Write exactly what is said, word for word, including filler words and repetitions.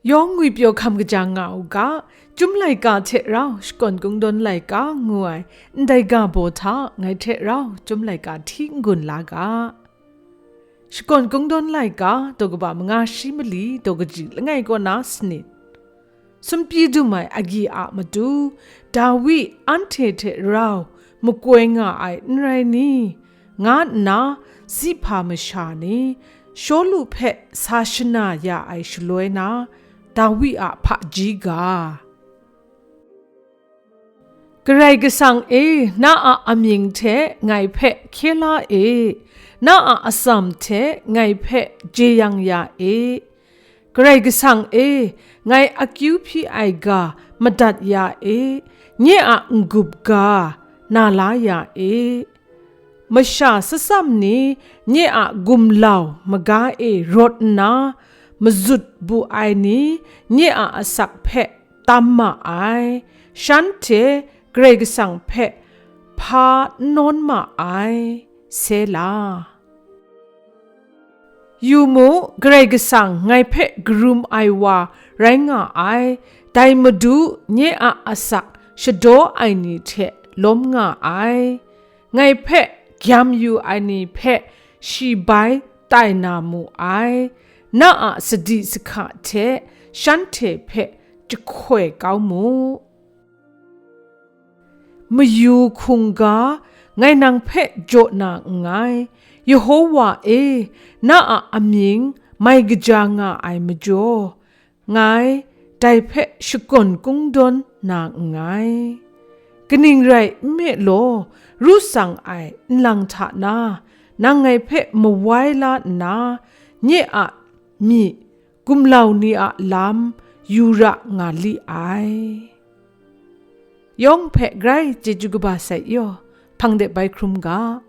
Yawng ngwipyaw hkam kajang nga u ga, Chyum laika hte rau shakawn kungdawn laika ngu ai ndai ga baw hta ngai hte rau Chyum laika hti n-gun la ga. Shakawn kungdawn laika daw kaba manga shi mali daw kaji langai kaw na sanit. Sumpyi dum ai agyi a matu, Dawi anhte hte rau makoi nga ai n rai ni? Nga nna, Zihpa masha ni, Shawlu hpe sa shana ya ai shaloi na, Dawi a hpaji ga. Karai Kasang e, na a amying hte ngai hpe hkye la e, na a atsam hte ngai hpe jeyang ya e. Karai Kasang e, ngai akyu hpyi ai ga madat ya e, nye a n-gup ga na la ya e. Masha satsam ni nye a gumlau maga e rawt nna, mazut bu ai ni nye a asak hpe tam ma ai, shanhte Karai Kasang hpe hpa n nawn ma ai. Sela. Yu mu, Karai Kasang ngai hpe karum ai wa rai nga ai, dai Madu nye a asak shadaw ai ni hte lawm nga ai. Ngai hpe gyam yu ai ni hpe shi bai tai na mu ai, na a sadi sahka hte shanhte hpe jahkoi kau mu. Mayu hkungga, ngai nang hpe jaw na nngai, Yehowa e, na a amying mai kaja nga ai majaw, ngai dai hpe shakawn kungdawn na nngai. Kaning rai nme law, ru tsang ai nlang hta na, nang ngai hpe mawai la nna, nye a myi gumlau ni a lam yu ra nga li ai. Yawng hpe grai chyeju kaba sai yaw, hpang de bai hkrum ga.